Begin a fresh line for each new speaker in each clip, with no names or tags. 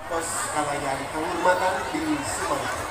Tos kalayan kehormatan di Sumangga.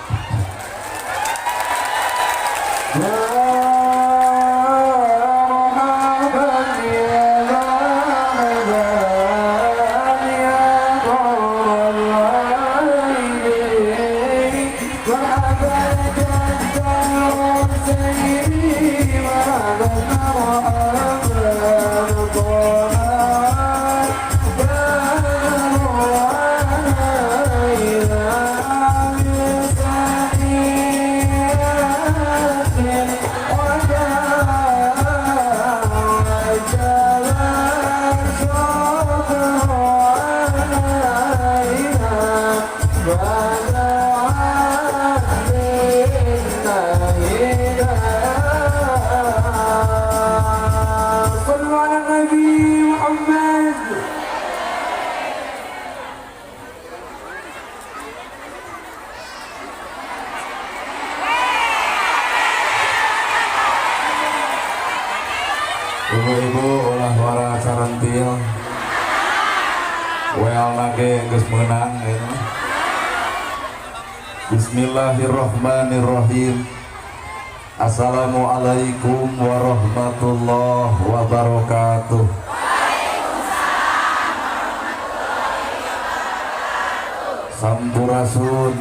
صلوا على النبي محمد.
Ibu-ibu ulah wara carentil. Well nage geus meunang ayeuna. Bismillahirrahmanirrahim. Assalamualaikum warahmatullahi wabarakatuh. Sampurasun.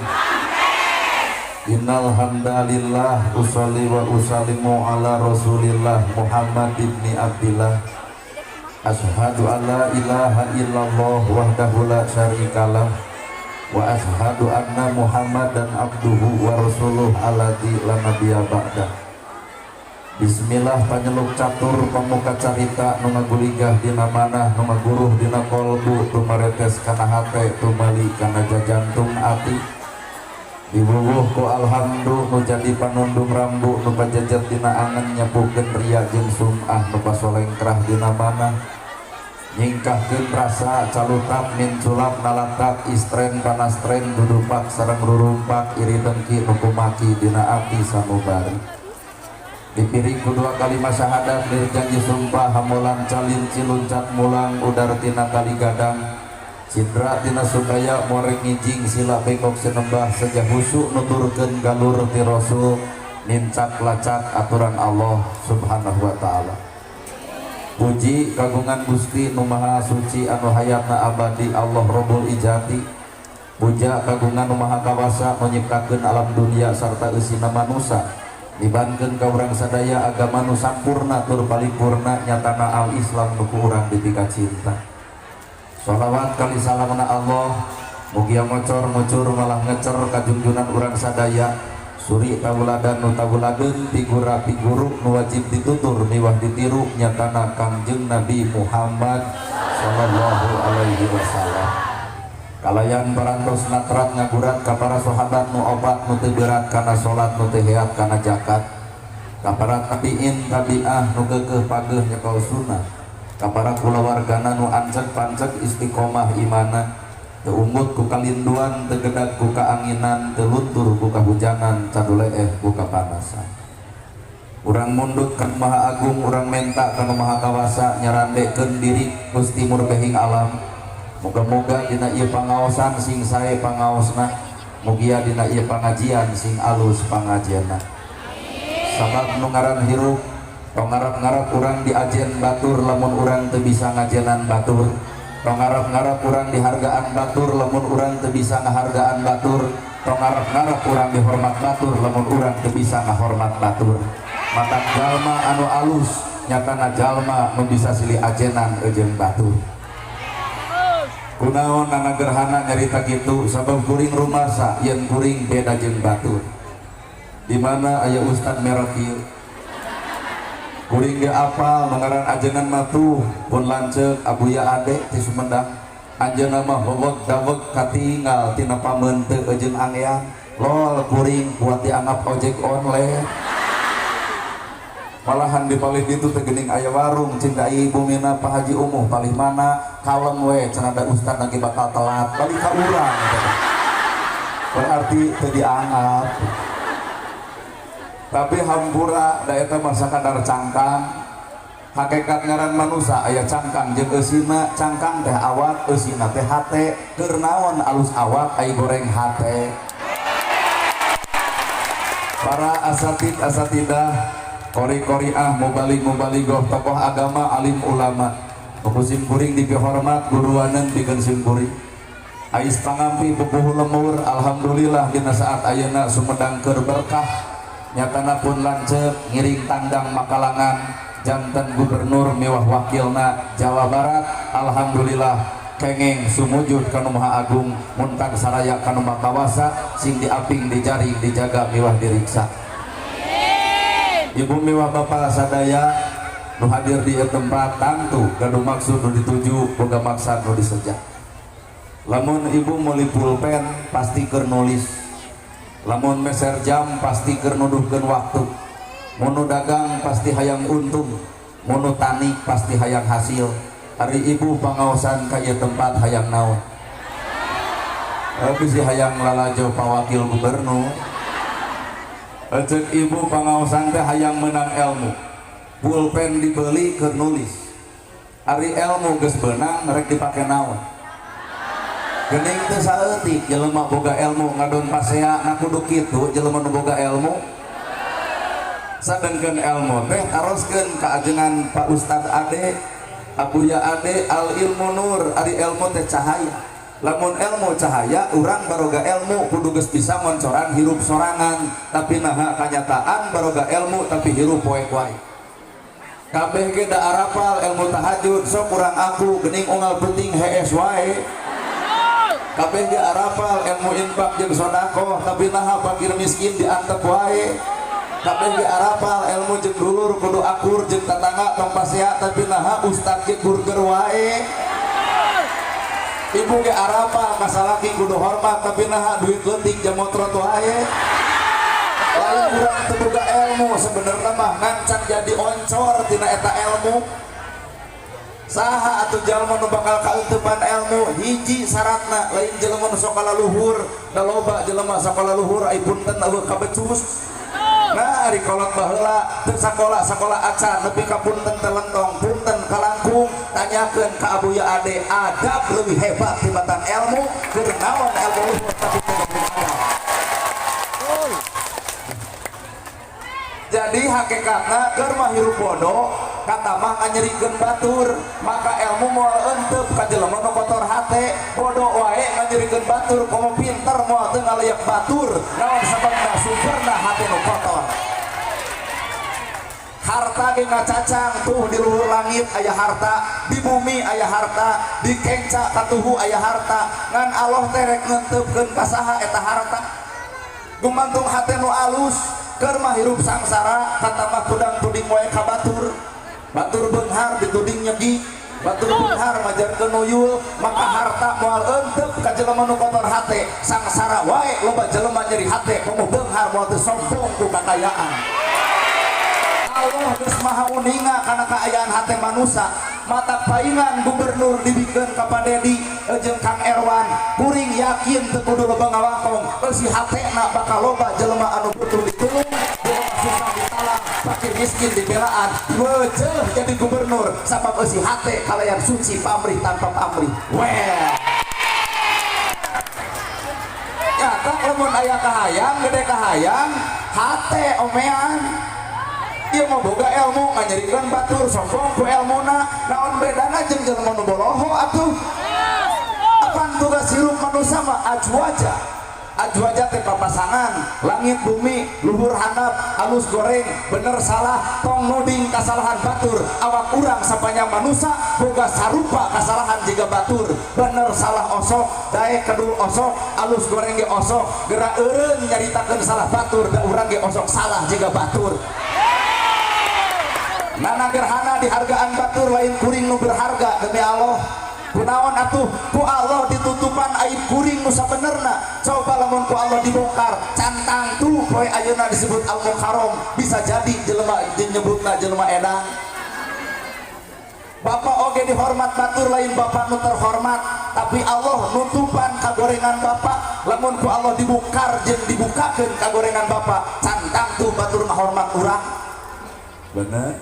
Innal hamdalillah usolli wa usallimu ala Rasulillah Muhammad ibni Abdillah. Asyhadu an la ilaha illallah wahdahu la syarikalah wa asyhadu anna Muhammadan abduhu wa rasuluh alladzi la nabiyya ba'dah. Bismillah panyeluk catur pamuka carita nu ngaguligah dina manah nu ngaguruh dina kolbu tumaretes kana hate tumali kana jajantung ati. Diwuwuh ku alhamdu nu jadi panundung rambu nu pajejet dina angen nyapukeun ria jeung sum'ah nu pasolengkrah dina manah nyingkahkeun rasa calutak minculap nalatak istren panastren dudupak sareng rurumpak iri dengki nu kumaki dina ati sanubari. Dipiring ku dua kalimat syahadat lir janji sumpah hamulan calin ciluncat mulang udar tina tali gadang Cindra tina sukaya moreng ngijing sila bengkok sinembah sejah husu nuturkeun galur ti Rasul nincak lacak aturan Allah Subhanahu wa taala. Puji kagungan Gusti nu Maha Suci anu hayatna abadi Allah Rabbul Ijati. Puja kagungan nu Maha Kawasa nu nyiptakeun alam dunia sarta eusina manusa. Dibankeun ka urang sadaya agama nu sampurna tur paripurna nyatana al-Islam nu ku urang dipika cinta. Sholawat kali salamna Allah mugia ngocor ngucur malah ngecer kajungjunan urang sadaya suri tauladan nu tauladeun pigura piguru nu wajib ditutur miwah ditiru nyatana Kangjeng Nabi Muhammad sallallahu alaihi wasallam. Kalayan parantos natrat ngagurat ka para sahabat nu opat nu teu berat kana salat nu teu heat kana zakat ka para tabiin tabiah nu keukeuh pageuh nyekel sunnah ka para kulawargana nu anceg panceg istiqomah imana teu ungut ku kalinduan teu gedag ku kaanginan teu luntur ku kahujanan caduleeh ku kapanasan. Urang mundut ka Maha Agung urang menta ka Maha Kawasa nyarandekeun diri Gusti Murbehing alam. Moga-moga dina ieu pangaosan sing sae pangaosna, mugia dina ieu pangajian sing alus pangajianna. Sabab nu ngaran hirup tong ngarap-ngarap urang diajen batur lamun urang teu bisa ngajenan batur. Tong ngarap-ngarap urang dihargaan batur lamun urang teu bisa ngahargaan batur. Tong ngarap-ngarap urang dihormat batur lamun urang teu bisa ngahormat batur. Matak jalma anu alus nyatana jalma nu bisa silih ajenan eujeun batur. Kunaon nana gerhana nyarita kitu sabab kuring rumasa yen kuring beda jeung batur. Di mana aya ustad merek ieu? Kuring ge apal nu ngaran ajengan mah tuh pun lanceuk Abuya Ade ti Sumedang. Anjeunna mah weweg daweg katinggal tina pameunte jeung angean. Lol kuring kuat dianggap ojek online. Malahan di palih ditu teh geuning aya warung cinta ibu mina Pak Haji Umuh palih mana kalem we cenah da ustad lagi bakal telat balik ka urang teh. Berarti teu dianggap. Tapi hampura da eta mah sakadar cangkang. Hakikat ngaran manusa aya cangkang jeung eusina. Cangkang teh awak, eusina teh hate. Keur naon alus awak ai goreng hate? Para asatid asatidah, qori qoriah, mubalig mubaligoh, tokoh agama, alim ulama, ku sim kuring dipihormat, guruaneun pikeun sim kuring. Ais pangampi pupuhu lemur, alhamdulillah dina saat ayeuna Sumedang keur berkah. Nyatana pun lanceuk ngiring tandang makalangan janten gubernur miwah wakilna Jawa Barat. Alhamdulillah, kengeng sumujud kanu Maha Agung, muntang saraya kanu Maha Kawasa, sing diaping, dijaring, dijaga miwah diriksa. Ibu miwah bapak sadaya nu hadir di ieu tempat tangtu gaduh maksud nu dituju, boga maksad nu diseja. Lamun ibu meuli pulpen pasti keur nulis, lamun meser jam pasti keur nuduhkeun waktu, mun nu dagang pasti hayang untung, mun nu tani pasti hayang hasil. Ari ibu pangaosan ka ieu tempat hayang naon? Bisi hayang lalajo pa wakil gubernur. Cek ibu pangaosan teh hayang menang ilmu. Pulpen dibeli keur nulis, ari ilmu geus beunang rek dipake naon? Geuning teu saeutik jelema boga ilmu ngadon pasea. Na kudu kitu jelema nu boga ilmu. Sadengkeun ilmu teh taroskeun ka ajengan Pak Ustad Ade, Abuya Ade, al ilmu nur, ari ilmu teh cahaya. Lamun ilmu cahaya, urang baroga ilmu kudu geus bisa ngoncoran hirup sorangan, tapi naha kanyataan baroga ilmu tapi hirup poek wae. Kabeh ge da arapal ilmu tahajud, sok kurang aku geuning unggal penting hees wae. Kabeh ge arapal ilmu infak jeung sodakoh, tapi naha fakir miskin diantep wae. Kabeh ge arapal ilmu jeung dulur kudu akur, jeung tatangga tong pasea, tapi naha ustad ge burger wae. Ibu ge arapal ka salaki kudu hormat, tapi naha duit leutik jamotrot wae. Lain urang teu boga ilmu sebenarnya mah, ngan can jadi oncor tina eta ilmu. Saha atuh jalma nu bakal kaeunteupan ilmu? Hiji syaratna, lain jelema nu sakola luhur. Da loba jelema sakola luhur ai punten euweuh kabecus. Nah, ari kolot baheula teu sakola sakola acan nepi ka punten telentong, punten kalangkung. Tanyakeun ka Abuya Ade, adab leuwih hebat tibatan ilmu. Keur naon ilmu luhur tapi teu boga adab? Jadi hakikatna keur mah hirup bodoh kata mah nganyerikeun batur, maka ilmu moal eunteup ka jelema nu kotor hate. Bodoh wae nganyerikeun batur, komo pinter moal teu ngaleyak batur. Naon sababna? Sumberna hate nu kotor. Harta ge ngacacang tuh, di luhur langit aya harta, di bumi aya harta, di kenca katuhu aya harta, ngan Allah teh rek ngeunteupkeun ka saha eta harta, gumantung hate nu alus. Keur mah hirup sangsara kata mah tudang tuding wae ka batur. Batur beunghar dituding nyegi, batur beunghar majarkeun nuyul, maka harta moal eunteup ka jelema nu kotor hate. Sangsara wae loba jelema nyeri hate, komo beunghar moal teu sombong ku kakayaan. Allah geus maha uninga kana kaayaan hate manusa, mata paingan gubernur dibikeun ka Pak Dedi jeung Kang Erwan. Kuring yakin teu kudu loba ngawangkong, eusi hatena bakal loba jelema anu butuh ditulung, jelema susah ditalang, fakir miskin dibelaan. Weuceuh jadi gubernur sabab eusi hate kalayan suci, pamrih tanpa pamrih. Well, nyata lamun aya kahayang gede, kahayang hate omean. Ieu mah boga ilmu nganyerikeun batur, sombong ku elmuna. Naon bedana jeung jelema nu boloho atuh? Apan tugas hirup manusia mah ajwaja. Ajwaja teh papasangan langit bumi, luhur handap, alus goreng, bener salah. Tong nuding kasalahan batur, awak urang sapanjang manusia boga sarupa kasalahan jiga batur. Bener salah osok, daek kedul osok, alus goreng ge osok. Gerak eureun nyaritakeun salah batur, da urang ge osok salah jiga batur. Nana gerhana dihargaan batur, lain kuring nu berharga demi Allah. Kunaon atuh ku Allah ditutupan aib kuring nu sabenerna? Coba lamun ku Allah dibongkar cantang tuh poe ayeuna disebut al mukarrom, bisa jadi jelema nyebutna jelema edan. Bapak oge dihormat batur, lain bapak nu terhormat, tapi Allah nutupan kagorengan bapak. Lamun ku Allah dibongkar jeung dibukakeun kagorengan bapak, cantang tuh batur ngahormat urang. Bener.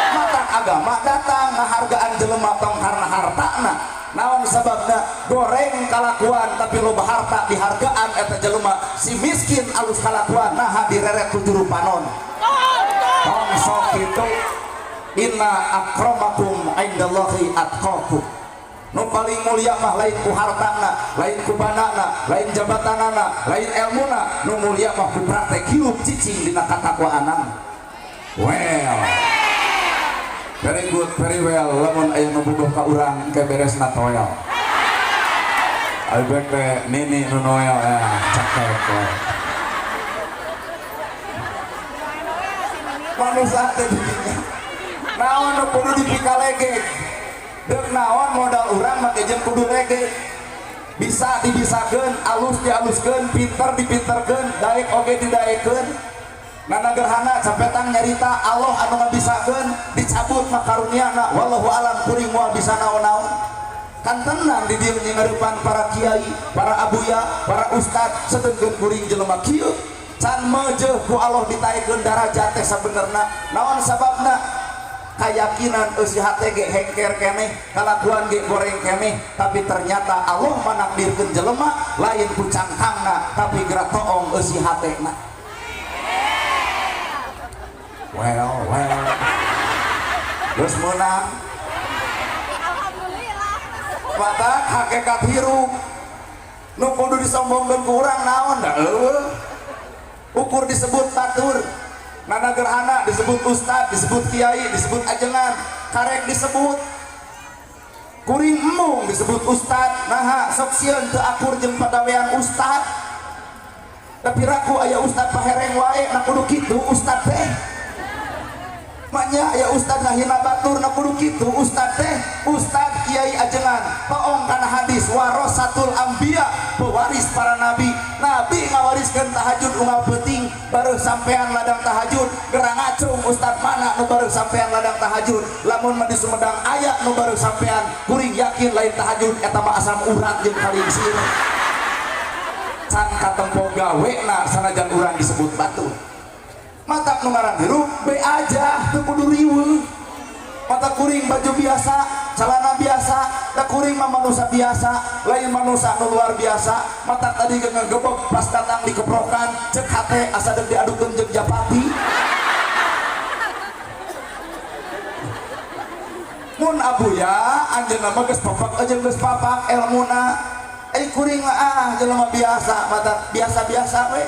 Mata Agama datang ngahargaan jelema tong karena hartana. Naon sababna? Goreng kalakuan tapi loba harta dihargaan eta jelema. Si miskin alus kalakuan naha direret ku juru panon. Tong sok kitu. Inna akramakum indallahi atqakum. Nu paling mulia mah lain ku hartana, lain ku banana, lain jabatanana, lain elmuna. Nu mulia mah ku praktek hirup cicing dina katakwaanana. Well, very good, very well. Lamun aya nu bogoh ka urang engke beresna toel. Abek teh nini nu Noel ya, cakep we. Manusia teh didinya. Naon nu kudu dipikalegek? Deuk naon modal urang make jeung kudu legek. Bisa dibisakeun, alus dialuskeun, pinter dipinterkeun, daek oge didaekeun. Nana gerhana capetang nyarita Allah anu ngabisakeun dicabut mah karuniana, wallahu alam kuring moal bisa naon-naon. Kan tenang di dieu ngarepan para kiai, para abuya, para ustad sedengkeun kuring jelema kieu. Can meujeuh ku Allah ditaekeun darajat teh sabenerna. Naon sababna? Kayakinan eusi hate ge hengker keneh, kalakuan ge goreng keneh, tapi ternyata Allah manakdirkeun jelema lain ku cangkangna tapi geura toong eusi hatena. Well, well. Geus meunang.
Alhamdulillah.
Mata hakikat hirup nu kudu disombongkeun ku urang naon da eueuh. Ukur disebut batur, nana gerhana disebut ustad, disebut kiai, disebut ajengan, karek disebut kuring embung disebut ustad. Naha sok sieun teu akur jeung pagawean ustad. Tapi raku aya ustad pahereng wae, na kudu kitu ustad teh. Maknya aya ustad ngahina batur, na kudu kitu ustad teh. Ustad kiai ajengan toong kana hadis warasatul anbiya, pewaris para nabi. Nabi ngawariskeun tahajud unggal peuting, baru sampean ladang tahajud gerang ngacung ustad mana nu baru sampean ladang tahajud. Lamun mah di Sumedang aya nu baru sampean, kuring yakin lain tahajud eta mah asam urat jeung kalingsir. Can katempo gawena sanajan urang disebut batur. Matak nu ngaran hirup be aja teu kudu riweuh. Mata kuring baju biasa, celana biasa, da kuring mah manusia biasa, lain manusia nu luar biasa. Mata tadi ge ngegebeg pas datang dikeprokan, cek hate asa deuk diadukeun jeung japati. Mun abuya anjeunna mah geus papak jeung geus papak elmuna. Kuring mah ah jelema biasa, mata biasa-biasa we.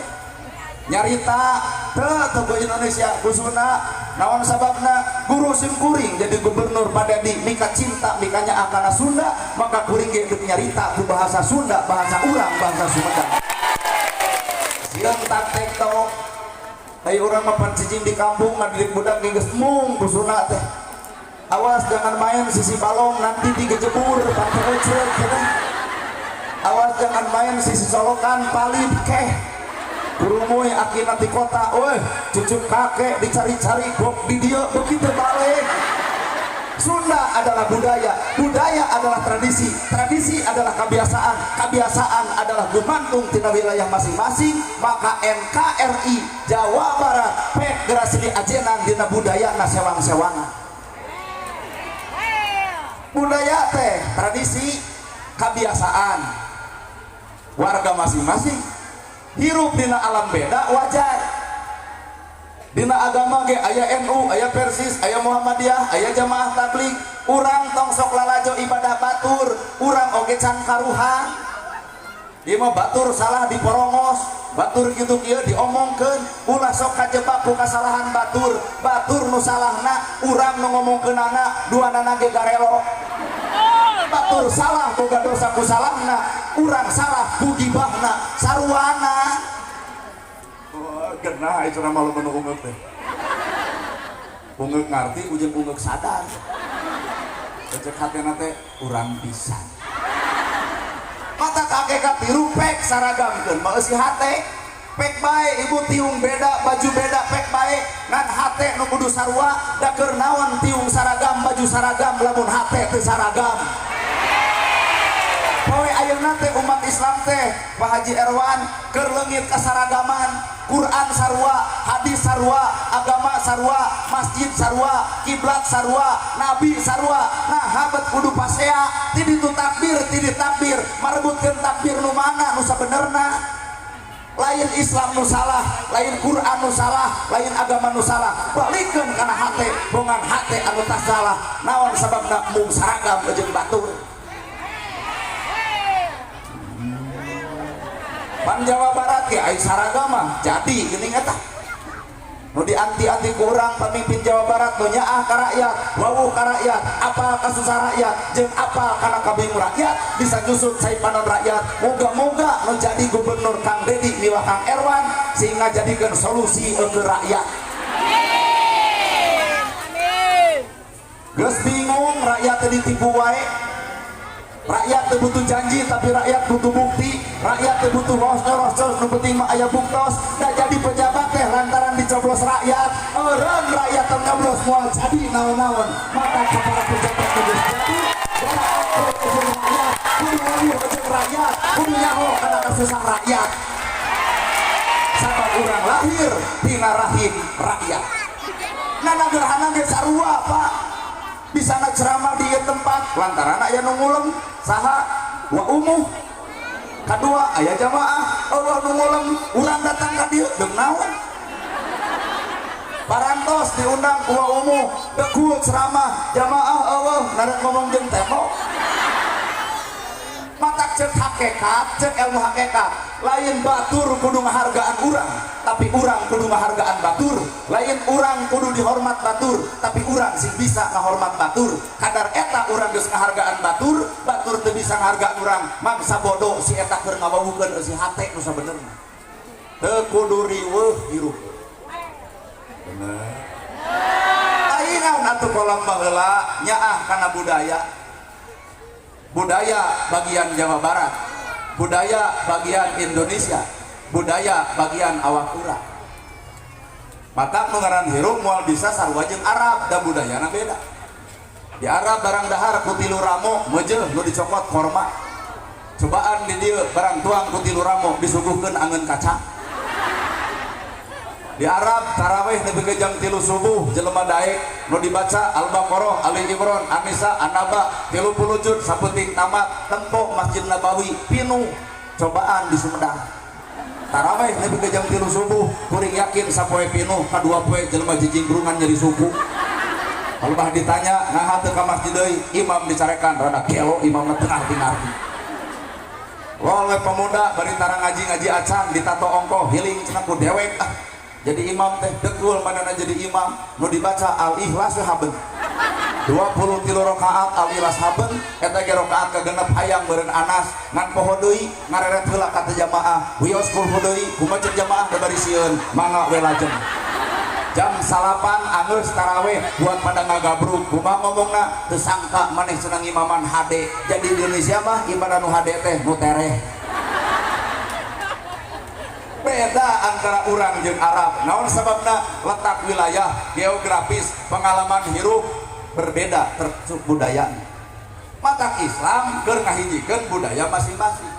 Nyarita teu teu Indonesia khususna naon sababna guru sim kuring jadi gubernur pada di mika cinta mikanya akana Sunda, maka kuring ge deuk nyarita ku bahasa Sunda, bahasa urang, bahasa Sumedang. Sieun tak tektok. Ai urang mah pan cicing di kampung ngadidik budak ge geus mung ku Sunda teh. Awas jangan main sisi balong nanti digejebur pantai ecrek teh. Awas jangan main sisi solokan palit keh. Kurumuy akina ti kota, weh cucu kakek dicari-cari gok di dia begitu balik. Sunda adalah budaya, budaya adalah tradisi, tradisi adalah kebiasaan, kebiasaan adalah gumantung tina wilayah masing-masing. Maka NKRI Jawa Barat pek gerasi diajenan dina budaya na sewang-sewangan. Budaya teh tradisi kebiasaan warga masing-masing. Hirup dina alam beda wajar. Dina agama ge aya NU, aya Persis, aya Muhammadiyah, aya jamaah tabligh. Urang tong sok lalajo ibadah batur, urang oge can karuhan. Ieu mah batur salah diporongos, batur kitu kieu diomongkeun, ulah sok kajebak ku kasalahan batur. Batur nu salahna, urang nu ngomongkeunana, duanana ge garelo. Batur salah boga dosa ku salahna, urang salah ku gibahna, saruana. Oh, genah itu nama lu menu ungeuk teh. Ungeuk ngarti ujung ungeuk sadar. Cek hatena teh urang bisa. Mata kakek katiru pek saragamkeun mah eusi hate. Pek bae ibu tiung beda baju beda pek bae ngan hate nu kudu sarua da keur naon tiung saragam baju saragam lamun hate teu saragam. Poe ayeuna teh umat Islam teh Pak Haji Erwan keur leungit kasaragaman. Quran sarua, hadis sarua, agama sarua, masjid sarua, kiblat sarua, nabi sarua. Nah, habet kudu pasea, ti ditu takbir, ti di takbir, marebutkeun takbir nu mana nu sabenerna. Lain Islam nu salah, lain Quran nu salah, lain agama nu salah. Balikeun kana hate, bongan hate anu tas salah. Naon sababna mung saragam jeung batur. Pan Jawa Barat ge ai saragam mah jadi geuning eta. Nu dianti-anti ku urang pemimpin Jawa Barat nu nyaah ka rakyat, wawuh ka rakyat, apal kasusah rakyat, jeung apal kana kabingung rakyat, bisa nyusut cai panon rakyat. Moga-moga nu jadi gubernur Kang Dedi miwah Kang Erwan sehingga jadikeun solusi ke rakyat.
Amin.
Geus bingung rakyat teh ditipu wae. Rakyat teh butuh janji tapi rakyat butuh bukti. Rakyat teh butuh roscos, nu penting mah aya buktos. Da jadi pejabat teh lantaran dicoblos rakyat. Eureun rakyat teh nyoblos moal jadi naon-naon. Maka ka para pejabat nu geus jadi, rakyat kudu wawuh jeung rakyat, kudu nyaho kana kasusah rakyat. Sabab urang lahir tina rahim rakyat. Nah, gerhana ge sarua, Pak. Bisa ceramah di ieu tempat lantaran aya nu ngulem saha wa umuh, kadua aya jamaah Allah nu ngulem urang datang ka dieu deung naon. Parantos diundang ku wa umuh dekul ceramah jamaah Allah narek ngomong jeung tembok. Matak cek hakikat, cek ilmu hakikat, lain batur kudu ngahargaan urang, tapi urang kudu ngahargaan batur. Lain urang kudu dihormat batur, tapi urang sing bisa ngahormat batur. Kadar eta urang geus ngahargaan batur, batur teu bisa ngahargaan urang, mangsa bodoh si eta keur ngawawukeun eusi hate nu sabenerna. Teu kudu riweuh hirup. Bener. Aing naon atuh kolom baheula nyaah kana budaya. Budaya bagian Jawa Barat, budaya bagian Indonesia, budaya bagian awak urang. Matak nu ngaran hirup moal bisa sarua jeung Arab, da budayana beda. Di Arab barang dahar ku tilu ramo meujeuh nu dicokot korma. Cobaan di dieu barang tuang ku tilu ramo disuguhkeun angeun kaca. Di Arab taraweh nepi ka jam 3 subuh jelema daek nu dibaca Al-Baqarah, Ali Imran, An-Nisa, An-Naba 30 juz sapenting tamat tempo Masjid Nabawi pinuh. Cobaan di Sumedang taraweh nepi ka jam 3 subuh kuring yakin sapoe pinuh kadua poe jelema jijinggrungan nyeri suku. Kalau bah ditanya naha teu ka masjid deui, imam dicarekan rada gelo imamna teu ngarti-ngarti. Lol we pemuda bari tara ngaji-ngaji acan ditato ongkoh healing cenah ku dewek ah. Jadi imam teh dekul manana jadi imam nu dibaca Al-Ikhlas we haben. 23 rakaat Al-Ikhlas haben eta ge rakaat kagenep hayang meureun Anas ngan poho deui ngareret heula ka teh jamaah wios kulhu deui kumaha cek jamaah da bari sieun mangga we lajeng. Jam 9 anggeus taraweh buat pada ngagabruk kumaha ngomongna teu sangka maneh cenah imaman HD. Jadi Indonesia mah ibadah nu HD teh nu tereh. Beda antara urang jeung Arab. Naon sababna? Letak wilayah, geografis, pengalaman hirup berbeda termasuk budaya. Matak Islam keur ngahijikeun budaya masing-masing.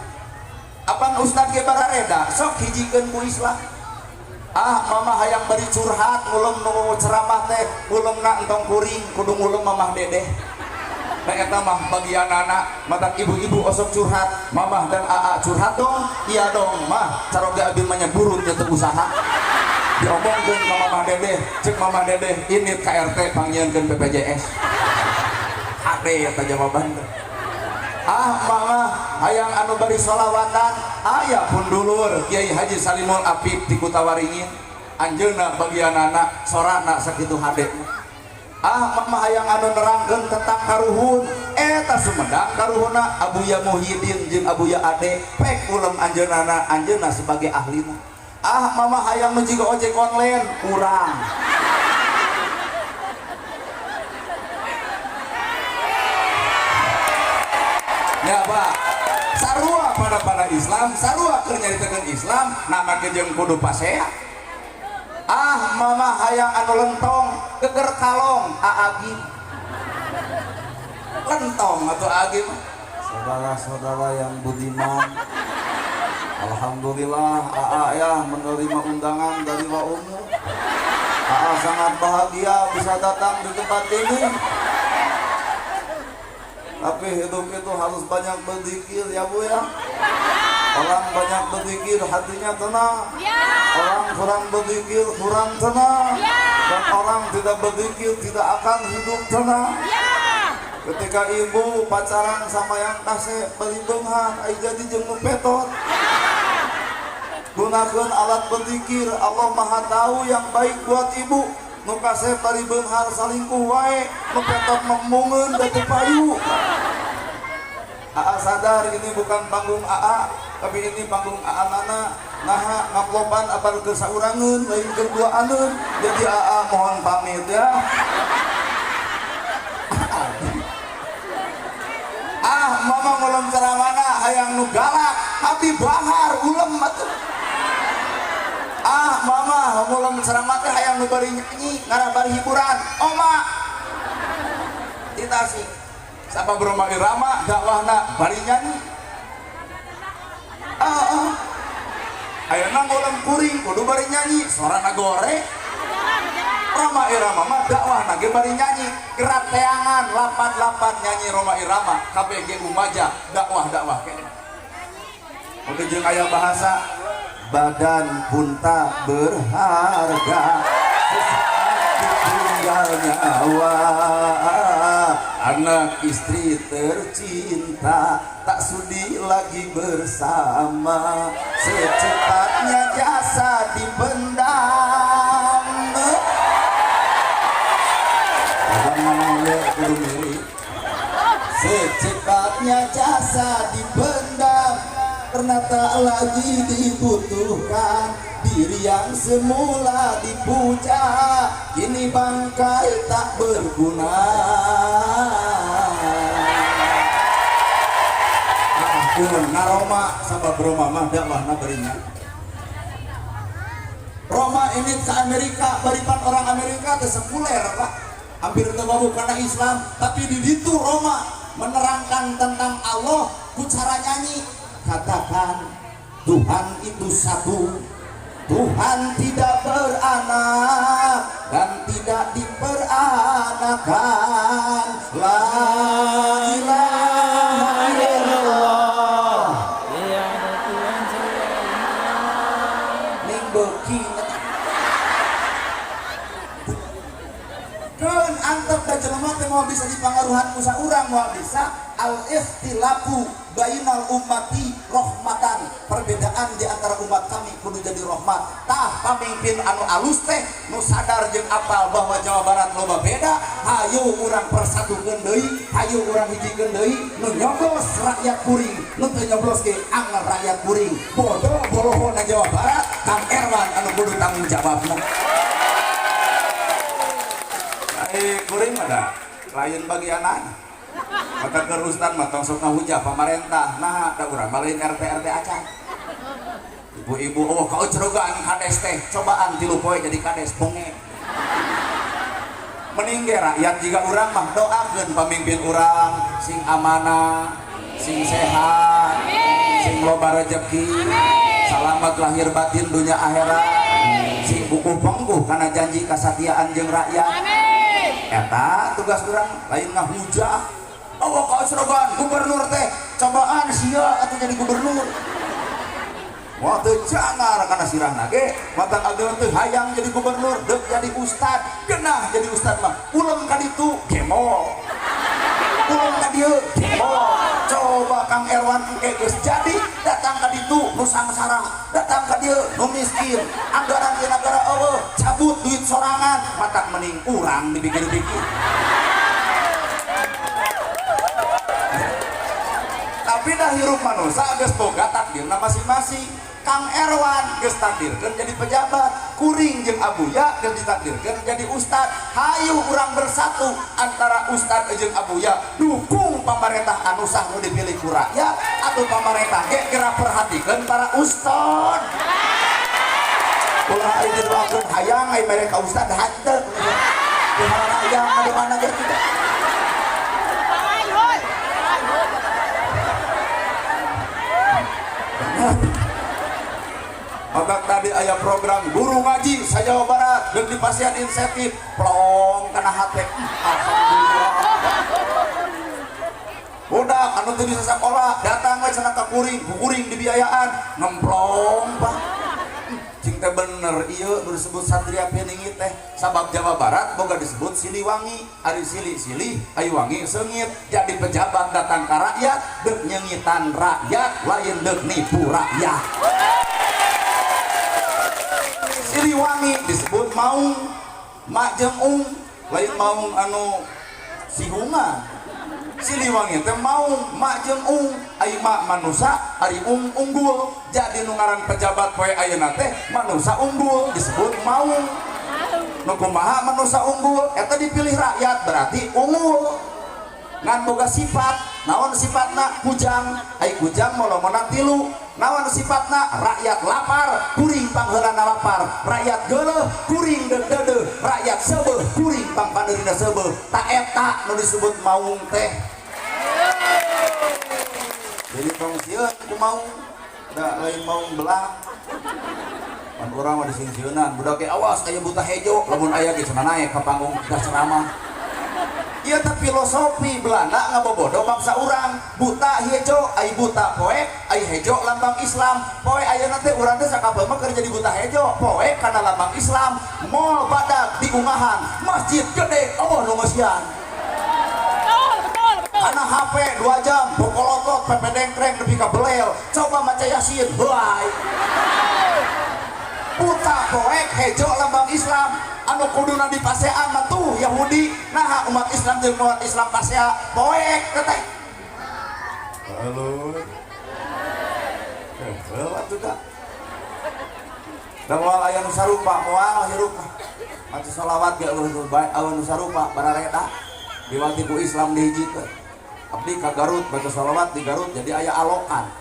Apan ustad ge barareda sok hijikeun ku Islam. Ah mama hayang bari curhat ngulem nu ceramah teh ngulemna entong kuring kudu ngulem mamah dedeh. Nah eta mah bagian anak matak ibu-ibu osok curhat, mamah dan aa curhat dong, iya dong mah caroge abdi mah nya burut nya teu usaha. Diomongkeun ka mamah dedeh, cek mamah dedeh ini ka RT pangnyieunkeun BPJS. Hade eta jawaban teh. Ah mama hayang anu bari sholawatan aya pun dulur Kiai Haji Salimul Apip ti Kutawaringin anjeunna bagian anak sorana sakitu hade. Ah mama hayang anu nerangkeun tentang karuhun eta Sumedang karuhunna Abuya Muhyiddin jeung Abuya Ade pek ulem anjeunna anjeunna sebagai ahlina. Ah mama hayang nu jiga ojek online urang. Ya Pak, sarua pada Islam, sarua keur nyaritakeun Islam, nama jeung kudu pasea. Ah mama hayang anu lentong, geger kalong, aagim. Lentong atau aagim. Saudara-saudara yang budiman, alhamdulillah AA ya menerima undangan dari Wa Umu. AA sangat bahagia bisa datang di tempat ini. Tapi hidup itu harus banyak berzikir ya, Bu, ya. Orang banyak berzikir hatinya tenang. Orang kurang berzikir kurang tenang. Dan orang tidak berzikir tidak akan hidup tenang. Ketika ibu pacaran sama yang kasih beli beunghar, ai jadi jeung nu petot. Gunakan alat berzikir, Allah Maha tahu yang baik buat ibu. Nu kasep bari beunghar salingkuh wae, nu petot memungeun da teu payu. AA sadar ini bukan panggung AA, tapi ini panggung AA Nana. Naha ngaplopan apal keur saurangeun, lain keur duaaneun. Jadi AA mohon pamit ya. Ah, mama ngulem ceramana hayang nu galak, Habib Bahar ulem atuh. Ah, mama ngulem ceramah teh hayang nu bari nyanyi, ngarah bari hiburan. Oma di Tasik. Sabab Rhoma Irama dakwahna bari nyanyi. Ah, ah. Ayeuna ngulem kuring kudu bari nyanyi, sorana gore. Rhoma Irama mah dakwahna ge bari nyanyi, gerak teangan lapat-lapat nyanyi Rhoma Irama, KBG Umaja dakwah-dakwah keneh. Oke, jeung aya bahasa badan pun tak berharga sesaat ditinggal nyawa, anak istri tercinta tak sudi lagi bersama, secepatnya jasa dipendam. Abang ngomong ge kudu mirip. Secepatnya jasa dipendam karena tak lagi dibutuhkan, diri yang semula dipuja kini bangkai tak berguna. Ampun ngaroma sabab Roma mah dakwahna bari nyanyi. Roma ini ke Amerika, baripan orang Amerika teh sekuler, Pak, hampir teu wawuh karena Islam, tapi di ditu Roma menerangkan tentang Allah ku cara nyanyi. Katakan Tuhan itu satu, Tuhan tidak beranak dan tidak diperanakan. La ilaha illallah.
Tiada Tuhan selain Allah.
Ning beuki keun antep da jelema teh moal bisa dipangaruhan ku saurang, moal bisa. Al ikhtilafu bainal ummati rahmatan, perbedaan di antara umat kami kudu jadi rahmat. Tah, pamimpin anu alus teh nu sadar jeung apal bahwa Jawa Barat loba beda. Hayu urang persatukeun deui, hayu urang hijikeun deui. Nu nyoblos rakyat kuring, nu teu nyoblos ge anger rakyat kuring. Bodoh bolohona Jawa Barat, Kang Erwan anu kudu tanggung jawabna. Ai kuring mah da lain bagianana. Mata keur ustad mah tong sok ngahujah pamarentah. Nah, da urang mah lain RT RT acan. Ibu-ibu, oh kaucerogan kades teh, cobaan 3 poe jadi kades bonge. Mending ge rakyat jika urang mah doakeun pamimpin urang sing amanah, sing sehat, sing loba rezeki, salamat lahir batin dunia akhirat, sing kukuh pengkuh kana janji kasatiaan jeung rakyat. Eta tugas urang, lain ngahujah. Oh, kaucerogan gubernur teh, cobaan sia atuh jadi gubernur. Wah, teu jangar kana sirahna ge, mata abdi teu hayang jadi gubernur, deuk jadi ustad, genah jadi ustad mah. Ulem ka ditu gemol. Ulem ka dieu gemol. Coba Kang Erwan engke geus jadi, datang ka ditu nu sangsara, datang ka dieu nu miskin, anggaran di negara eueuh, cabut duit sorangan, matak mending urang dipikir-pikir. Tapi dah hirup manusia geus boga takdirna masing-masing. Kang Erwan geus takdirkeun jadi pejabat, kuring jeung Abuya geus ditakdirkeun jadi ustad. Hayu urang bersatu antara ustad jeung Abuya, dukung pamarentah anu sah nu dipilih ku rakyat, atau pamarentah ge geura perhatikeun para ustad. Ulah aya didoakeun hayang ai mere ka ustad hanteu. Kumaha hayang ngadoana ge kitu. Aya program guru ngaji sa Jawa Barat deuk dipasihan insentif, plong kana hate. Alhamdulillah. Budak anu teu bisa sakola datang we cenah ka kuring, ku kuring dibiayaan, nemplong, Pak. Cing teh bener ieu nu disebut Satria Piningit teh, sabab Jawa Barat boga disebut Siliwangi, ari sili silih, ari wangi seungit. Jadi pejabat datang ka rakyat deuk nyengitan rakyat, lain deuk nipu rakyat. Siliwangi disebut maung, mak jeung ung, lain maung anu sihungan. Siliwangi teh maung mak jeung ung, ari mak manusa, ari ung unggul. Jadi nu ngaran pejabat poe ayeuna teh manusa unggul disebut maung. Nu kumaha manusa unggul eta dipilih rakyat berarti unggul, ngan boga sifat. Naon sifatna? Kujang. Ai kujang molongona tilu. Naon sifatna? Rakyat lapar, kuring pangheulana lapar. Rakyat geuleuh, kuring deuk deudeuh. Rakyat seubeuh, kuring pangpaneurina seubeuh. Ta eta nu disebut maung teh. Jadi tong sieun ku maung da, lain maung belang. Pan urang mah disingsieunan budak ge, awas aya buta hejo. Lamun aya ge cenah naek ka panggung kita ceramah. Ieu teh filosofi Belanda ngabobodo bangsa urang. Buta hejo, ai buta poek, ai hejo lambang Islam. Poe ayeuna teh urang teh sakabeh mah keur jadi buta hejo, poek kana lambang Islam. Mall badag diungahan, masjid gede euweuh nu ngeusian.
Betul, betul, betul.
Kana HP 2 jam pokolotot pepedengkreng nepi ka belel. Coba maca Yasin heuay. Buta poek, hejo lambang Islam. Anu kuduna dipasean mah tuh Yahudi. Nah, umat Islam jeung umat Islam pasea poek teh. Halo. Heuh atuh da. Da moal aya nu sarupa, moal hirup. Maca sholawat ge euweuh nu bae, euweuh nu sarupa barareda. Diwati ku Islam dihijikeun. Abdi ka Garut baca sholawat di Garut jadi aya alokan.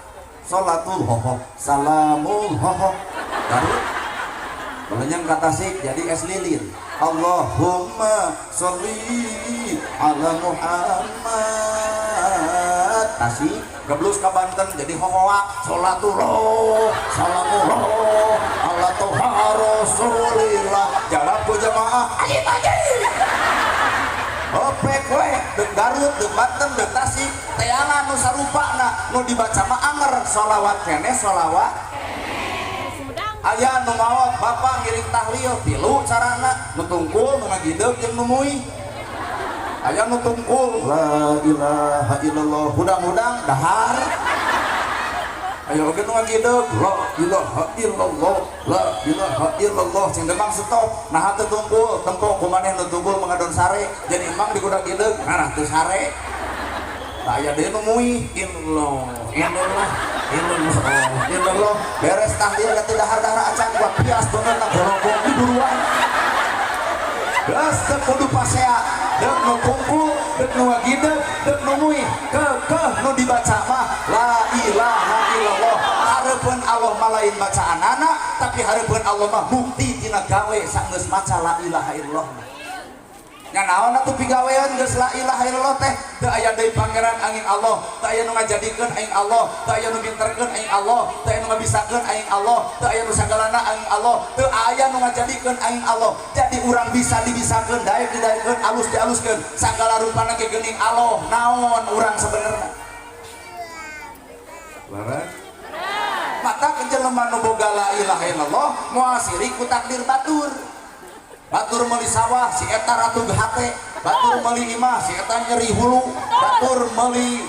Sholatul hoho, salamul hoho. Garut. Balenyang ka Tasik jadi es lilin. Allahumma sholli ala Muhammad. Tasik geblus ka Banten jadi hohoa, sholatullah salamullah ala toha rasulillah. Jalan ku jamaah ayo aja. Opek we deuk Garut, deuk Banten, deuk Tasik, teangan nu sarupana nu dibaca mah anger sholawat keneh sholawat.
Sumedang.
Aya nu maot bapak ngiring tahlil tilu carana, nu tungkul, nu ngagideug, jeung nu muih. Aya nu tungkul la ilaha illallah hudang-hudang dahar. Aya oge nu ngagideug la ilaha illallah la ilaha illallah, cing demang stop. Nah, teu tungkul tempo kumaneh nu tungkul mengadon sare, jadi emang digudak gideug ngarah teu sare. Tah, aya deui nu muih illallah illallah illallah illallah, beres tahlil teu dahar-dahar acan, buat pias beungeutna gorogong di buruan. Geus teu kudu pasea, deuk nu tungkul, deuk nu ngagideug, deuk nu muih, kekeh nu dibaca mah la ilaha illallah. Hareupeun Allah mah lain bacaanana, tapi hareupeun Allah mah bukti tina gawe sanggeus maca la ilaha illallah. Nya naon atuh pigawean geus la ilaha illallah teh? Teu aya deui pangeran angin Allah, teu aya nu ngajadikeun aing Allah, teu aya nu minterkeun aing Allah, teu aya nu ngabisakeun aing Allah, teu aya nu sagalana aing Allah, teu aya nu ngajadikeun aing Allah. Jadi urang bisa dibisakeun, daek didaekeun, alus dialuskeun, sagala rupana ge geuning Allah. Naon urang sebenarnya? Leres? Mata jelema nu boga la ilaha illallah moal sirik ku takdir batur. Batur meuli sawah si eta ratu hate, batur meuli imah si eta nyeri hulu, batur meuli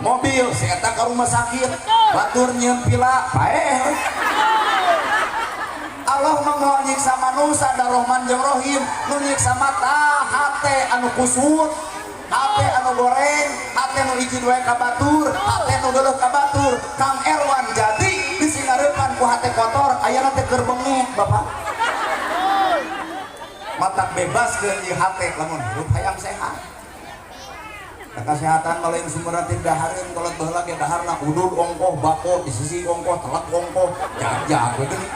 mobil si eta ka rumah sakit, batur nyieun pila paeh. Allah mah moal nyiksa manusa da Rahman jeung Rahim. Nu nyiksa mah tah hate anu kusut, hate anu goreng, hate nu ijid wae ka batur, hate nu geuleuh ka batur. Kang Erwan jadi disinareupan ku hate kotor, ayeuna teh keur bengek, Bapak. Mata bebaskeun ieu hate lamun hirup hayang sehat. Da kesehatan mah lain sumberna ti dahareun. Kolot baheula ge daharna udud ongkoh, bako di sisi ongkoh, telek ongkoh, jag-jag we geuning.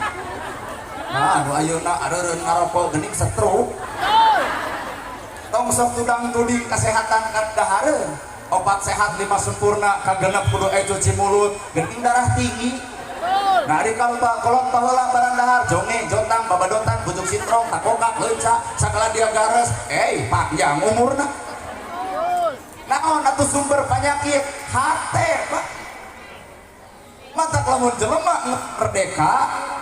Nah, anu ayeuna areureun ngarokok geuning stroke. Tong sok tudang tuding kesehatan ka dahareun. Opat sehat lima sempurna, kagenep kudu cuci mulut, geuning darah tinggi. Nah ari kalau kolot baheula barang dahar jonge, jotang, babadotan, bujuk sintrong, takokak, leunca, sagala dia gares, panjang umurna. Naon atuh sumber penyakit? Hate, Pak. Mata lamun jelema merdeka,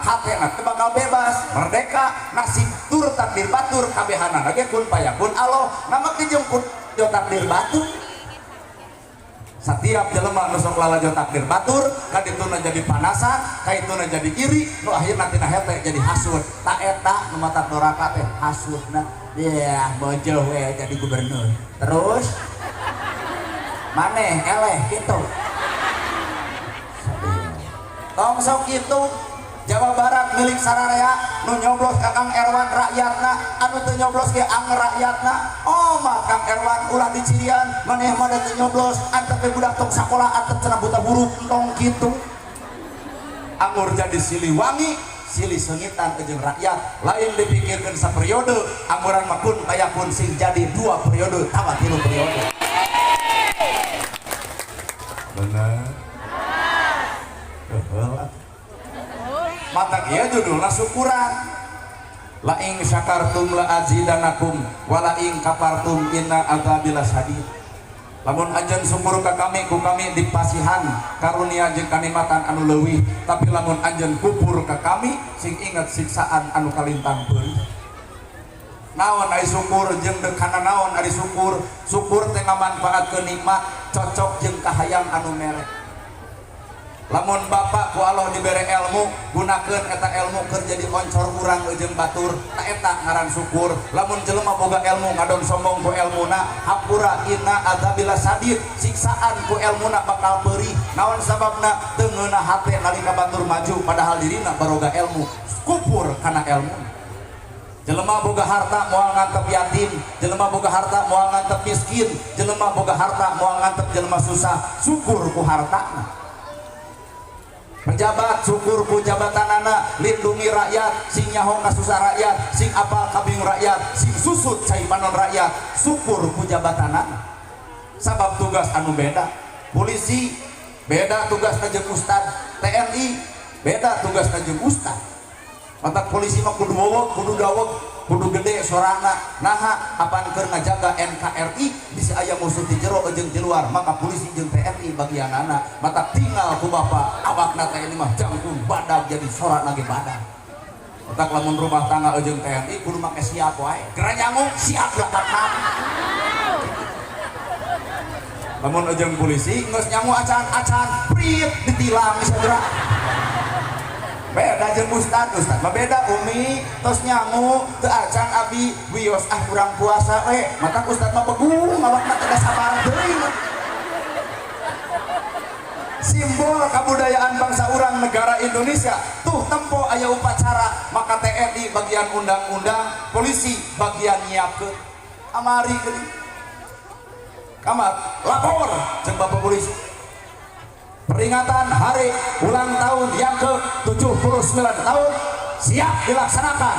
hatena teh bakal bebas, merdeka, nasib tur takdir batur kabehanana ge kun payakun Allah, nama jeung kun jo takdir batur. Setiap jelema nu sok lalajo takdir batur, kadituna jadi panasan, kaituna jadi iri, nu akhirna tina hete jadi hasud. Ta eta nu matak doraka teh hasudna. Yeah, bojoh we jadi gubernur. Terus maneh eleh kitu. Tong sok kitu. Jawa Barat milik sararea nu nyoblos ka Kang Erwan rakyatna, anu teu nyoblos ge anger rakyatna. Oh mah Kang Erwan ulah dicirian, maneh mah da teu nyoblos, antep we budak tong sakola antep cenah buta huruf tong kitu. Anggur jadi Siliwangi, silih seungitan jeung rakyat, lain dipikirkeun saperiode, angguran mah kun payakun sing jadi 2 periode tawa 3 periode. Bener. Heula. Mata ieu judulna syukuran. La ing syakartum la azidanakum wa la ing kafartum inna adzabi lasyadid. Lamun anjeun syukur ka kami ku kami dipasihan karunia jeung kanikmatan anu leuwih, tapi lamun anjeun kufur ka kami sing inget siksaan anu kalintang peurih. Naon ari syukur jeung dekana naon ari syukur? Syukur teh ngamanfaatkeun nikmat cocok jeung kahayang anu mere. Lamun bapak ku Allah dibere ilmu, gunakeun eta ilmu keur jadi oncor urang jeung batur, ta eta ngaran syukur. Lamun jelema boga ilmu ngadon sombong ku elmuna, hampura inna adzabila sadid, siksaan ku elmuna bakal peurih. Naon sababna? Teu ngeunah hate nalika batur maju padahal dirina baroga ilmu, kufur kana ilmu. Jelema boga harta moal ngantep yatim, jelema boga harta moal ngantep miskin, jelema boga harta moal ngantep jelema susah, syukur ku hartana. Pejabat syukur ku jabatanana, lindungi rakyat, sing nyaho ka susah rakyat, sing apal kabingung rakyat, sing susut cai panon rakyat, syukur ku jabatanana. Sabab tugas anu beda. Polisi beda tugas jeung ustad, TNI beda tugas jeung ustad. Mata polisi mah kudu wowok, kudu daweg, kudu gede sorana. Naha apan keur ngajaga NKRI bisi aya musuh di jero jeung di luar, maka polisi jeung TNI bagianana. Mata tinggal ku bapak awakna TNI mah jangkung badag jadi sorana ge badag. Otak lamun rumah tangga jeung TNI kudu make siap wae. Geranyangu siap lakatna. Lamun jeung polisi geus nyangu acan-acan prit ditilang segera. Beda jeung ustad, ustad mah beda umi tos nyangu teu acan abi wios ah kurang puasa we. Mata ustad mah begung awakna teh da sabar teuing. Simbol kebudayaan bangsa urang negara Indonesia tuh tempo aya upacara, maka TNI bagian undang-undang, polisi bagian nyiapkeun. Amari geuning. Kamar lapor jeung bapak polisi. Peringatan hari ulang tahun yang ke-79 tahun siap dilaksanakan.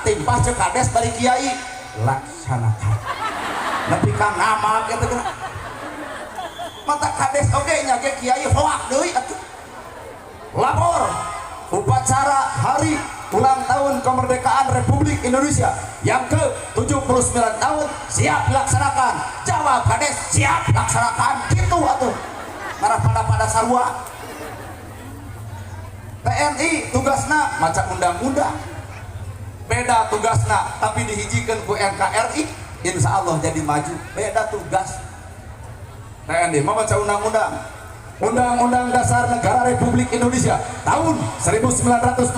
Timpah cek kades bari kiai laksanakan. Nepi ka ngamal kitu geuna. Mata kades oge nya ge kiai hoak deui atuh. Lapor upacara hari ulang tahun kemerdekaan Republik Indonesia yang ke-79 tahun siap dilaksanakan. Jawab kades siap laksanakan kitu atuh. Ngarah pada-pada sarua. TNI tugasna maca undang-undang. Beda tugasna tapi dihijikeun ku NKRI, insya Allah jadi maju. Beda tugas. TNI mah maca undang-undang. Undang-Undang Dasar Negara Republik Indonesia tahun 1945,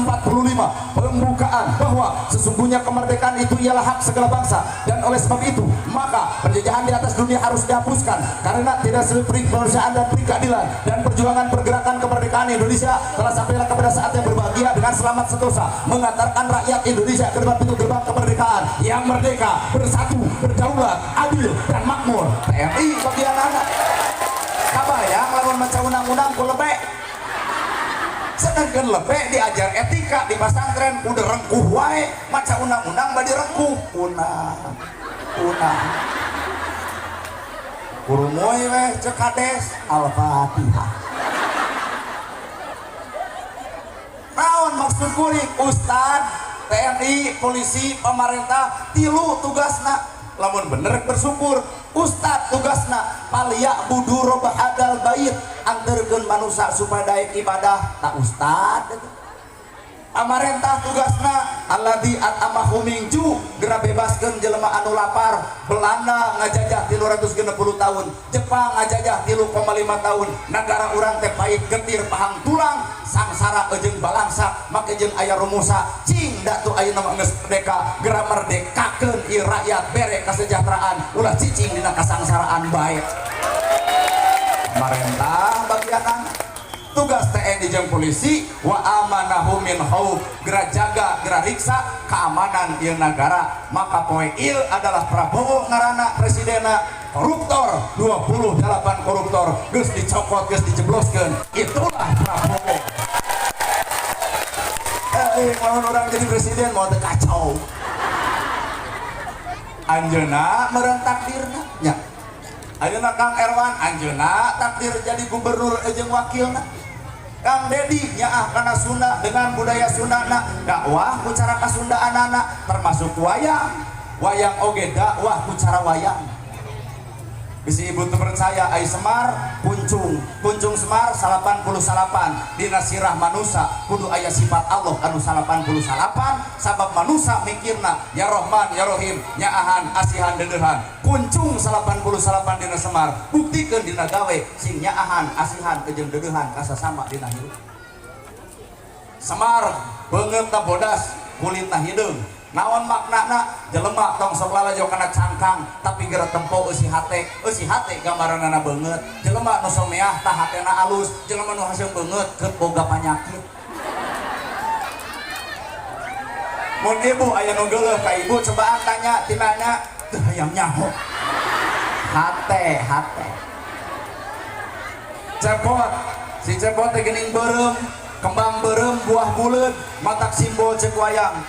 pembukaan bahwa sesungguhnya kemerdekaan itu ialah hak segala bangsa, dan oleh sebab itu maka penjajahan di atas dunia harus dihapuskan karena tidak seperti kemanusiaan dan keadilan, dan perjuangan pergerakan kemerdekaan Indonesia telah sampailah kepada saat yang berbahagia dengan selamat sentosa mengantarkan rakyat Indonesia ke depan pintu gerbang kemerdekaan yang merdeka, bersatu, berdaulat, adil, dan makmur. TNI bagian anak. Kabayang lamun maca undang-undang ku lebek, sedangkan lebek diajar etika di pesantren kudu rengkuh wae, maca undang-undang badi rengkuh punah punah kurumoy weh cek kades. Al-Fatihah. Maksud kuring ustad, TNI, polisi, pemerintah tilu tugasna. Lamun bener bersyukur. Ustad tugasna falyabudu robb hadzal bait, anterkeun manusia supaya daek ibadah ta ustad. Pamarentah tugasna alladzi at'amahum min ju, geura bebaskeun jelema anu lapar. Belanda ngajajah 360 tahun, Jepang ngajajah 3,5 tahun. Nagara urang teh pahit getir pahang tulang, sangsara jeung balangsa, make jeung aya rumusa. Cing da tuh ayeuna mah geus merdeka, geura merdekakeun ieu rakyat, bere kesejahteraan, ulah cicing dina kasangsaraan bae. Pamarentah bagian tugas TNI jeung polisi wa amanahum min khauf, geura jaga, geura riksa keamanan ieu nagara. Maka poe ieu adalah Prabowo ngaranna presidena, koruptor 28 koruptor geus dicokot, geus dijebloskeun, itulah Prabowo. Lamun orang jadi presiden mau teu kacau. Anjeunna meureun takdirna nya. Ayeuna Kang Erwan anjeunna takdir jadi gubernur jeung wakilna. Kang Dedi nyaah kana Sunda dengan budaya Sunda na dakwah ku cara kasundaanana, termasuk wayang. Wayang oge dakwah ku cara wayang. Bisi ibu teu percaya, ai Semar kuncung, kuncung Semar 89 dina sirah manusa kudu aya sifat Allah anu 89, sabab manusa mikirna ya Rahman ya Rahim, nyaahan asihan deudeuhan. Kuncung 89 dina Semar, buktikeun dina gawe sing nyaahan asihan jeung deudeuhan kasasama dina hirup. Semar beungeutna bodas, kulitna hideung. Naon maknana? Jelema tong sok lalajo kana cangkang, tapi geura tempo eusi hate. Eusi hate gambaranana beungeut. Jelema nu someah tah hatena alus, jelema nu haseum beungeut keur boga panyakit. Mun ibu aya nu geuleuh ka ibu, cobaan tanya ti mana? Teu hayang nyaho. Hate, hate. Cepot, si cepot teh geuning beureum, kembang beureum, buah buleud, matak simbol cek wayang.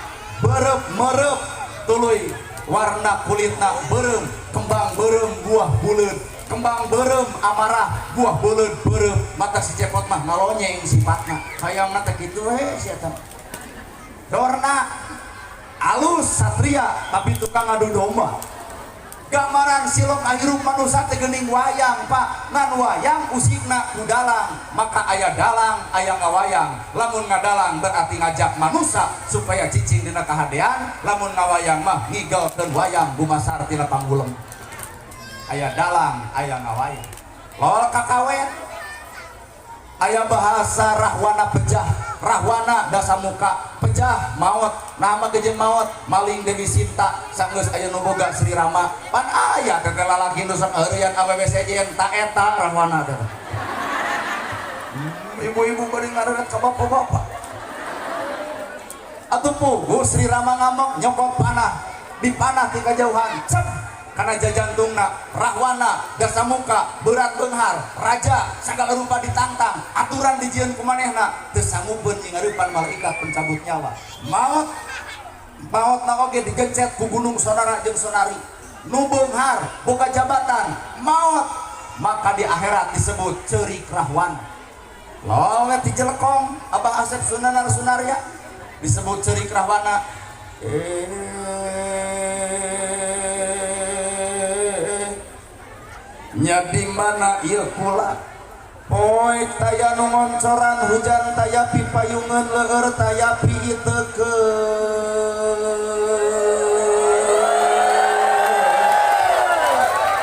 Berep merep tuluy warna kulitna beureum, kembang beureum, buah buleud, kembang beureum amarah, buah buleud beureum, mata si cepot mah ngalonyeng sifatna. Hayangna teh kitu we si eta. Dorna alus satria tapi tukang ngadu domba. Gambaran silok ahirup manusia teh geuning wayang Pak, ngan wayang usikna ku dalang, maka aya dalang aya ngawayang. Lamun ngadalang berarti ngajak manusia supaya cicing dina kahadean, lamun ngawayang mah ngigelkeun wayang bumasar tina panggulem. Aya dalang aya ngawayang. Lol kakawen aya bahasa rahwana pejah, rahwana dasamuka, pejah maot, nama gejeung maot, maling Dewi Sinta sanggeus aya nu boga Sri Rama. Pan aya teh lalaki nu sok heureyan awewe sejen ta eta rahwana teh. Ibu-ibu bari ngareunat ka bapak-bapak. Atuh puguh Sri Rama ngamuk nyokot panah, dipanah ti kajauhan, cep kana jajantungna rahwana dasamuka berat beunghar raja sagala rupa ditantang aturan dijieun ku manehna teu sanggupeun nyingareupan malaikat pencabut nyawa. Maot, maotna oge digencet ku gunung sonara jeung sonari. Nu beunghar boga jabatan maot, maka di akhirat disebut ceurik rahwana. Lol ti jelekong Abah Asep Sunanar Sunarya disebut ceurik rahwana. Nya di mana ieu kula poek taya nu ngoncoran hujan taya pipayungeun leueur taya piitekeun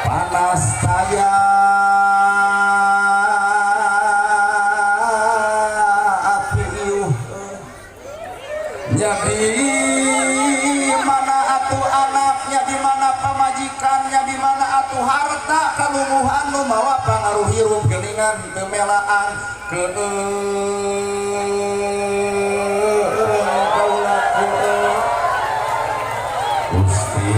panas taya api iuh. Nya di mana atuh anaknya, di mana pamajikannya, di mana atuh harta kalumuhan nu mawa pangaruh hirup geuningan teu melaan keueung kaula keueung. Gusti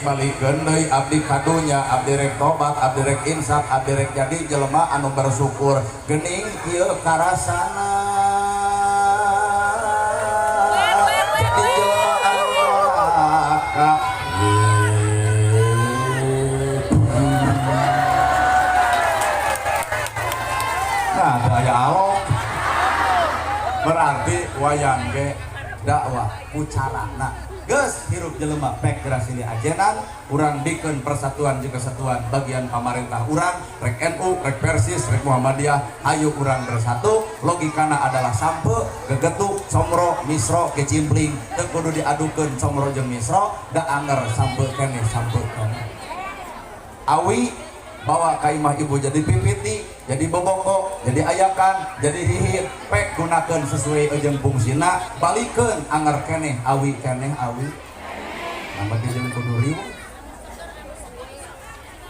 balikeun deui abdi kadunya, abdi rek tobat, abdi rek insaf, abdi rek jadi jelema anu bersyukur geuning kieu karasana. Jadi jelema anu neraka. Nah, ada aya alok. Berarti wayang ge dakwah ku carana. Geus hirup jelema pek geura silih ajenan, urang bikeun persatuan jeung kesatuan bagian pamarentah urang, rek NU, rek Persis, rek Muhammadiyah, hayu urang bersatu. Logikana adalah sampe, gegetuk, comro, misro, kecimpling, teu kudu diadukeun comro jeung misro, da anger sampe keneh sampe keneh. Awi bawa ka imah ibu jadi pipiti, jadi boboko, jadi ayakan, jadi hihir, pek gunakeun sesuai jeung fungsina, balikeun anger keneh awi keneh awi. Nama jeung kudu riweuh.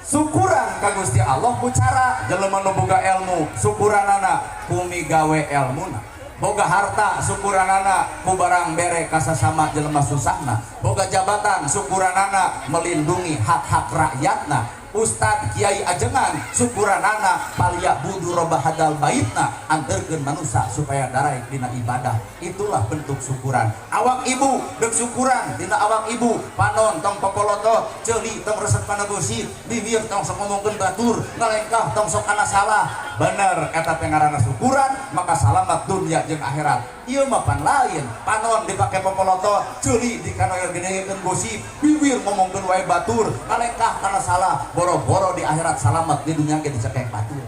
Syukuran ka Gusti Allah ku cara jelema nu boga ilmu, syukuranana ku migawe elmuna. Boga harta syukuranana ku barang bere ka sasama jelema susahna. Boga jabatan syukuranana melindungi hak-hak rakyatna. Ustad Kiai ajengan syukuranana falyabudu robba hadzal baitna anterkeun manusia supaya daraek dina ibadah. Itulah bentuk syukuran. Awak ibu deuk syukuran dina awak ibu, panon tong popolotot, ceuli tong resep kana gosip, bibir tong sok ngomongkeun batur, ngalengkah tong sok kana salah. Bener eta teh ngaranna syukuran, maka salamat dunia jeung akhirat. Ieu mah pan lain, panon dipake popolotot, ceuli dikana gedekeun gosip, bibir ngomongkeun wae batur, ngalengkah kana salah, boro-boro di akhirat salamat, di dunia ge dicekek batur.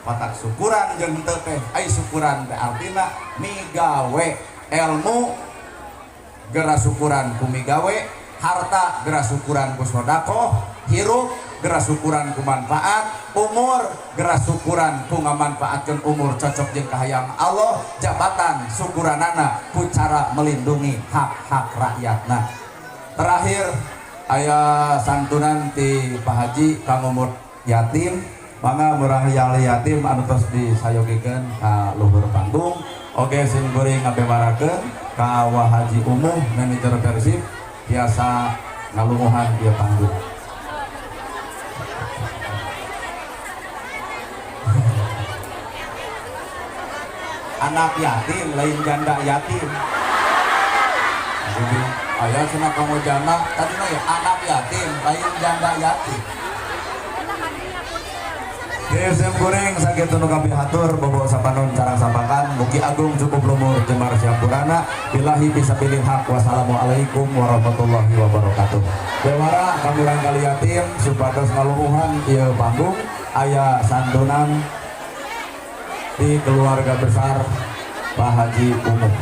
Matak syukuran jeung henteu teh, ai syukuran teh artina migawe elmu gera syukuran ku migawe, harta gera syukuran ku sodakoh, hirup gera syukuran ku manfaat, umur gera syukuran ku ngamanfaatkeun umur cocok jeung kahayang Allah, jabatan syukuranana ku cara melindungi hak-hak rakyatna. Terakhir aya santunan ti Pak Haji kanggo yatim, mangga murang kali yatim anu tos disayogikeun ka luhur panggung. Oke, sim kuring ngabewarakeun ka Wa Haji Umuh manajer Persib biasa ngalumuhan ieu panggung. Anak yatim lain janda yatim. Jadi aya cenah kamu janda tadi mah ya anak yatim lain janda yatim. Sim kuring sakitu nu kapihatur bobo sapanon carang sampakan mugi agung cukup lumur jemar siapurana billahi bisa pilih hak. Wassalamualaikum warahmatullahi wabarakatuh. Bewara kami kali yatim supados ngalumuhan ieu panggung aya santunan di keluarga besar Pak Haji Umuh.